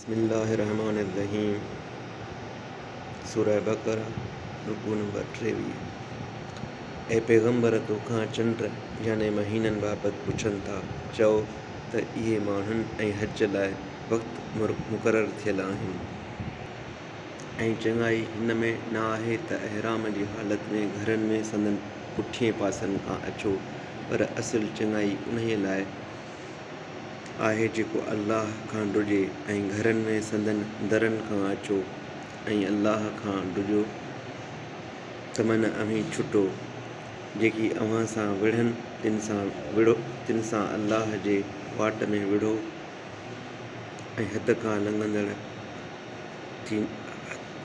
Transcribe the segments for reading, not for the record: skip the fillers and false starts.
بسم الله الرحمٰن الرحيم سوره بقره رڪوع نمبر 23 اي پيغمبر توکان چنڊ يعني مهينن بابت پڇن ٿا چؤ ته اهي ماڻهن ۽ حج لاء وقت مقرر ٿيل آهن ۽ چڱائي هن ۾ نه آهي ته احرام جي حالت ۾ گهرن ۾ سندن پٺئين پاسن کان اچو پر اصل چڱائي انهيء لاء آهي جيڪو الله کان ڊڄي ۽ گهرن ۾ سندن درن کان اچو ۽ الله کان ڊڄو ته من اوهين ڇٽو. جيڪي اوهان سان وڙهن تن سان وڙهو تن سان الله جي واٽ ۾ وڙهو ۽ حد کان لنگهندڙ ٿي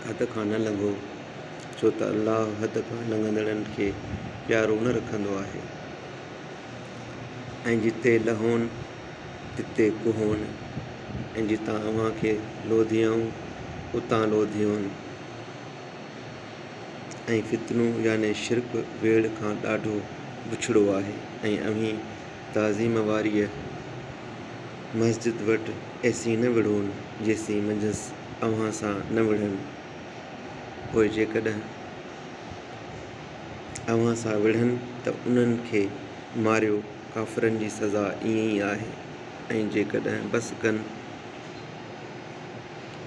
حد کان نه لنگهو ڇو ته الله حد کان لنگهندڙن کي پيارو نه رکندو آهي. ۽ جتي لهون تتي ڪهون، ۽ جتان اوهان کي لوڌيائون اتان لوڌيون. ۽ فتنو يعني شرڪ ويڙهه کان ڏاڍو بڇڙو آهي، ۽ اوهين تعظيم واريء مسجد وٽ ايسين نه وڙهون جيسين منجهس اوهان سان نه وڙهن، پوء جيڪڏهن اوهان سان وڙهن ته انهن کي ماريو، ڪافرن جي سزا ائين ئي آهي ۽ جيڪڏهن بس ڪن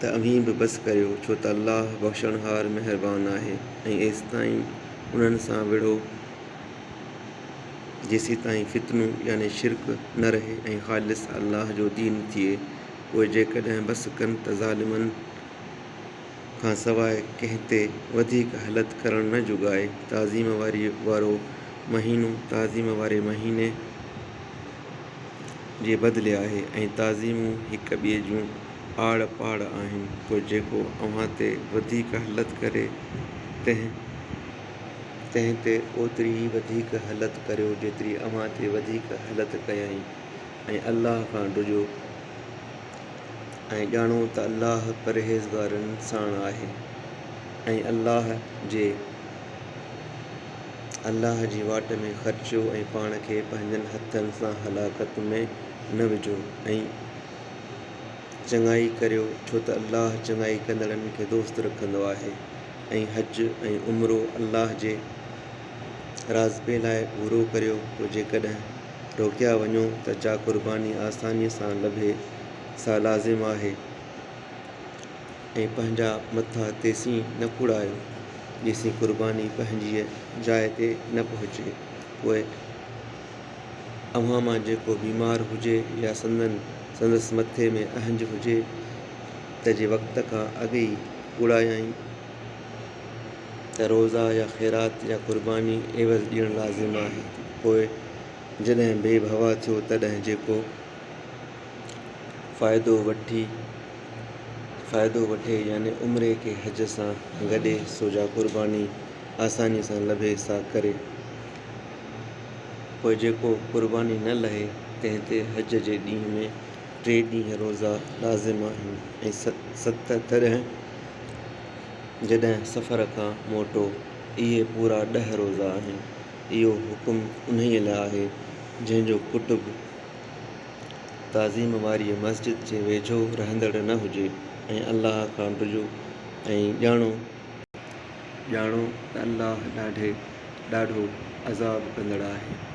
ته اوهين به بس ڪريو، ڇو ته الله بخشڻهار مهربان آهي ۽ ايستائين انهن سان وڙهو جيسيتائين فتنو، يعني شرڪ، نه رهي ۽ خالص الله جو دين ٿئي، پوء جيڪڏهن بس ڪن ته ظالمن کان سواء ڪنهن تي وڌيڪ هلت ڪرڻ نه جڳائي. تعظيم واري وارو مهينو تعظيم واري مهيني جي بدلي آهي ۽ تعظيمون هڪ ٻئي جون آڙ پاڙ آهن. پوء جيڪو اوهان تي وڌيڪ هلت ڪري تنهن تنهن تي اوتري ئي وڌيڪ هلت ڪريو جيتري اوهان تي وڌيڪ هلت ڪيائين ۽ الله کان ڊڄو. ۽ ڄاڻو ته الله پرهيزگارن ساڻ آهي ۽ الله جي الله جي واٽ ۾ خرچيو ۽ پاڻ کي پنهنجن هٿن سان هلاڪت ۾ نه وجهو ۽ چڱائي ڪريو ڇو ته الله چڱائي ڪندڙن کي دوست رکندو آهي ۽ حج ۽ عمرو الله جي راضپي لاء پورو ڪريو پوء جيڪڏهن روڪيا وڃو ته جا قرباني آسانيء سان لڀي سا لازم آهي ۽ پنهنجا مٿا تيسين نه ڪوڙايو جيسين قرباني پنهنجيء جاء تي نه پهچي. پوء اوهان مان جيڪو بيمار هجي يا سندن سندس مٿي ۾ اهنج هجي ته جي وقت کان اڳ ئي ڪوڙايائين ته روزا يا خيرات يا قرباني عيوض ڏيڻ لازم آهي. پوء جڏهن بي ڀوا ٿيو تڏهن جيڪو فائدو وٺي فائدو وٺي يعني عمري کي حج سان گڏي سو جا قرباني آساني سان لڀي سا ڪري. پوء جيڪو قرباني نه لهي تنهن تي حج جي ڏينهن ۾ ٽي ڏينهن روزا لازم آهن ۽ ست تڏهن جڏهن سفر کان موٽو. اهي پورا ڏهه روزا آهن. اهو حڪم انهيء لاء آهي، جنهن جو ڪٽب تعظيم واريء مسجد جي ويجهو رهندڙ نه هجي ۽ الله کان ڊڄو ۽ ڄاڻو، ڄاڻو ته الله ڏاڍي ڏاڍو عذاب ڪندڙ آهي.